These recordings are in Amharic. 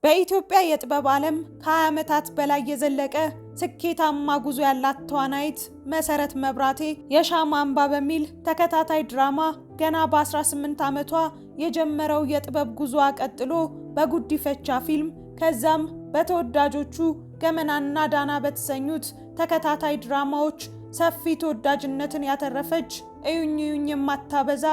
በኢትዮጵያ የጥበብ ዓለም ከ20 ዓመታት በላይ የዘለቀ ስኬታማ ጉዞ ያላት ተዋናይት መሰረት መብራቴ የሻማ አምባ በሚል ተከታታይ ድራማ ገና በ18 ዓመቷ የጀመረው የጥበብ ጉዞዋ ቀጥሎ በጉዲፈቻ ፊልም፣ ከዛም በተወዳጆቹ ገመናና ዳና በተሰኙት ተከታታይ ድራማዎች ሰፊ ተወዳጅነትን ያተረፈች፣ እዩኝ እዩኝ የማታበዛ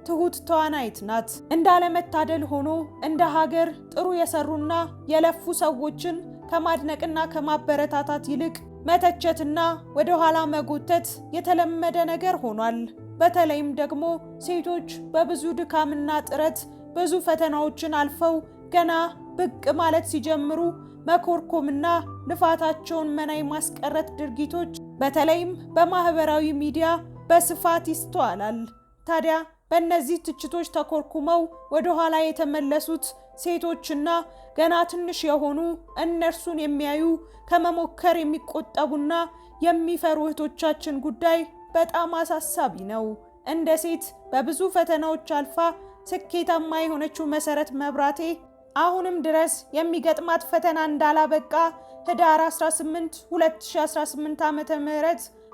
ትሁት ተዋናይት ናት። እንዳለመታደል ሆኖ እንደ ሀገር ጥሩ የሰሩና የለፉ ሰዎችን ከማድነቅና ከማበረታታት ይልቅ መተቸትና ወደ ኋላ መጎተት የተለመደ ነገር ሆኗል። በተለይም ደግሞ ሴቶች በብዙ ድካምና ጥረት ብዙ ፈተናዎችን አልፈው ገና ብቅ ማለት ሲጀምሩ መኮርኮምና ልፋታቸውን መና የማስቀረት ድርጊቶች በተለይም በማህበራዊ ሚዲያ በስፋት ይስተዋላል። ታዲያ በእነዚህ ትችቶች ተኮርኩመው ወደ ኋላ የተመለሱት ሴቶችና ገና ትንሽ የሆኑ፣ እነርሱን የሚያዩ፣ ከመሞከር የሚቆጠቡና የሚፈሩ እህቶቻችን ጉዳይ በጣም አሳሳቢ ነው። እንደ ሴት በብዙ ፈተናዎች አልፋ ስኬታማ የሆነችው መሰረት መብራቴ አሁንም ድረስ የሚገጥማት ፈተና እንዳላበቃ ህዳር 18 2018 ዓ.ም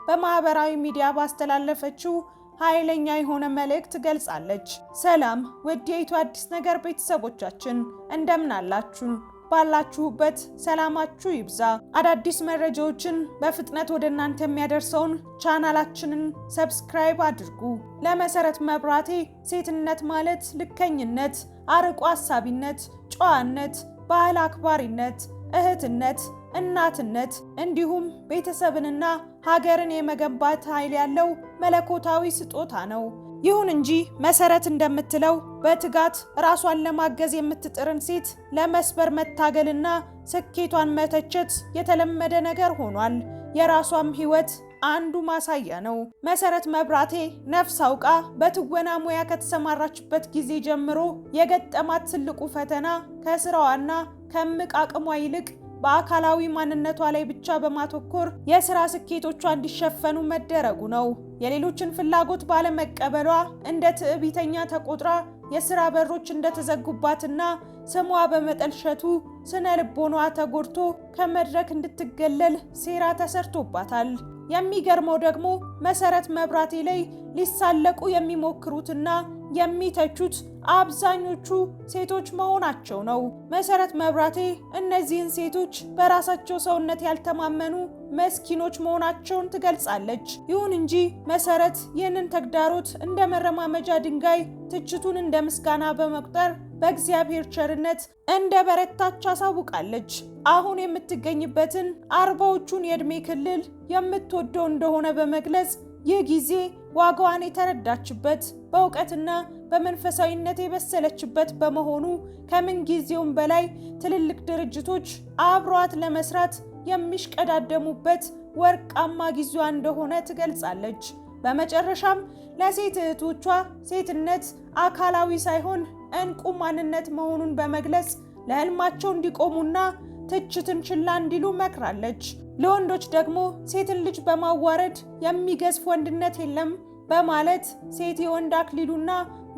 በማህበራዊ ሚዲያ ባስተላለፈችው ኃይለኛ የሆነ መልእክት ገልጻለች። ሰላም ውድ የኢትዮ አዲስ ነገር ቤተሰቦቻችን፣ እንደምን አላችሁ? ባላችሁበት ሰላማችሁ ይብዛ። አዳዲስ መረጃዎችን በፍጥነት ወደ እናንተ የሚያደርሰውን ቻናላችንን subscribe አድርጉ። ለመሰረት መብራቴ ሴትነት ማለት ልከኝነት፣ አርቆ አሳቢነት፣ ጨዋነት፣ ባህል አክባሪነት፣ እህትነት፣ እናትነት እንዲሁም ቤተሰብንና ሀገርን የመገንባት ኃይል ያለው መለኮታዊ ስጦታ ነው። ይሁን እንጂ መሰረት እንደምትለው በትጋት ራሷን ለማገዝ የምትጥርን ሴት ለመስበር መታገልና ስኬቷን መተቸት የተለመደ ነገር ሆኗል። የራሷም ሕይወት አንዱ ማሳያ ነው። መሰረት መብራቴ ነፍስ አውቃ በትወና ሙያ ከተሰማራችበት ጊዜ ጀምሮ የገጠማት ትልቁ ፈተና ከስራዋና ከእምቅ አቅሟ ይልቅ በአካላዊ ማንነቷ ላይ ብቻ በማተኮር የስራ ስኬቶቿ እንዲሸፈኑ መደረጉ ነው። የሌሎችን ፍላጎት ባለመቀበሏ እንደ ትዕቢተኛ ተቆጥራ የስራ በሮች እንደተዘጉባትና ስሟ በመጠልሸቱ ስነ ልቦኗ ተጎድቶ ከመድረክ እንድትገለል ሴራ ተሰርቶባታል። የሚገርመው ደግሞ መሰረት መብራቴ ላይ ሊሳለቁ የሚሞክሩትና የሚተቹት አብዛኞቹ ሴቶች መሆናቸው ነው። መሰረት መብራቴ እነዚህን ሴቶች በራሳቸው ሰውነት ያልተማመኑ መስኪኖች መሆናቸውን ትገልጻለች። ይሁን እንጂ መሰረት ይህንን ተግዳሮት እንደ መረማመጃ ድንጋይ፣ ትችቱን እንደ ምስጋና በመቁጠር በእግዚአብሔር ቸርነት እንደ በረታች አሳውቃለች። አሁን የምትገኝበትን 40ዎቹን የዕድሜ ክልል የምትወደው እንደሆነ በመግለጽ ይህ ጊዜ ዋጋዋን የተረዳችበት፣ በእውቀትና በመንፈሳዊነት የበሰለችበት በመሆኑ ከምን ጊዜውም በላይ ትልልቅ ድርጅቶች አብሯት ለመስራት የሚሽቀዳደሙበት ወርቃማ ጊዜዋ እንደሆነ ትገልጻለች። በመጨረሻም ለሴት እህቶቿ ሴትነት አካላዊ ሳይሆን እንቁ ማንነት መሆኑን በመግለጽ ለህልማቸው እንዲቆሙና ትችትን ችላ እንዲሉ መክራለች። ለወንዶች ደግሞ ሴትን ልጅ በማዋረድ የሚገዝፍ ወንድነት የለም በማለት ሴት የወንድ አክሊሉና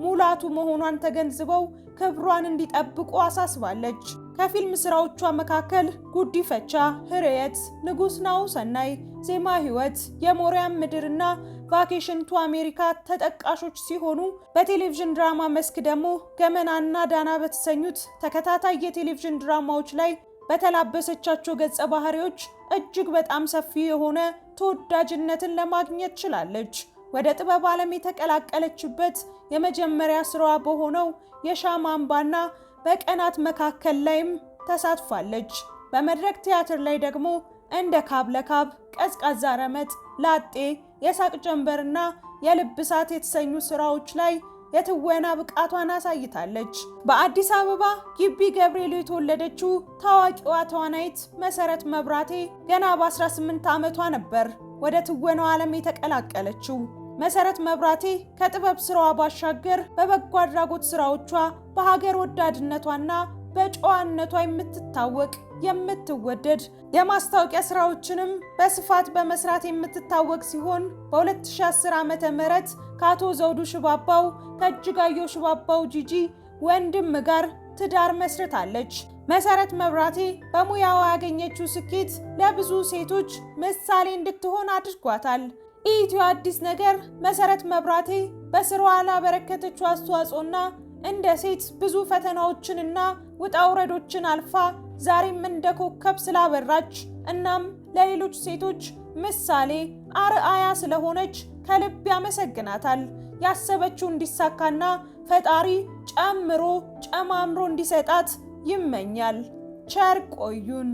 ሙላቱ መሆኗን ተገንዝበው ክብሯን እንዲጠብቁ አሳስባለች። ከፊልም ስራዎቿ መካከል ጉዲፈቻ፣ ህርየት፣ ንጉስ ናሁሰናይ፣ ዜማ ህይወት፣ የሞሪያም ምድርና Vacation to America ተጠቃሾች ሲሆኑ፣ በቴሌቪዥን ድራማ መስክ ደግሞ ገመናና ዳና በተሰኙት ተከታታይ የቴሌቪዥን ድራማዎች ላይ በተላበሰቻቸው ገጸ ባህሪዎች እጅግ በጣም ሰፊ የሆነ ተወዳጅነትን ለማግኘት ችላለች። ወደ ጥበብ ዓለም የተቀላቀለችበት የመጀመሪያ ስራዋ በሆነው የሻማ አምባና በቀናት መካከል ላይም ተሳትፋለች። በመድረክ ቲያትር ላይ ደግሞ እንደ ካብ ለካብ፣ ቀዝቃዛ ረመጥ፣ ላጤ፣ የሳቅ ጀንበርና የልብ እሳት የተሰኙ ስራዎች ላይ የትወና ብቃቷን አሳይታለች። በአዲስ አበባ ግቢ ገብርኤል የተወለደችው ታዋቂዋ ተዋናይት መሰረት መብራቴ ገና በ18 ዓመቷ ነበር ወደ ትወናው ዓለም የተቀላቀለችው። መሰረት መብራቴ ከጥበብ ስራዋ ባሻገር በበጎ አድራጎት ስራዎቿ፣ በሀገር ወዳድነቷና በጨዋነቷ የምትታወቅ፣ የምትወደድ፣ የማስታወቂያ ስራዎችንም በስፋት በመስራት የምትታወቅ ሲሆን፣ በ2010 ዓ.ም ከአቶ ዘውዱ ሽባባው፣ ከእጅጋየሁ ሽባባው ጂጂ ወንድም ጋር ትዳር መስርታለች። መሰረት መብራቴ በሙያዋ ያገኘችው ስኬት ለብዙ ሴቶች ምሳሌ እንድትሆን አድርጓታል። ኢትዮ አዲስ ነገር መሰረት መብራቴ በስራዋ ላበረከተችው አስተዋጽኦና እንደ ሴት ብዙ ፈተናዎችንና ውጣ ውረዶችን አልፋ ዛሬም እንደ ኮከብ ስላበራች እናም ለሌሎች ሴቶች ምሳሌ አርአያ ስለሆነች ከልብ ያመሰግናታል። ያሰበችው እንዲሳካና ፈጣሪ ጨምሮ ጨማምሮ እንዲሰጣት ይመኛል። ቸር ቆዩን።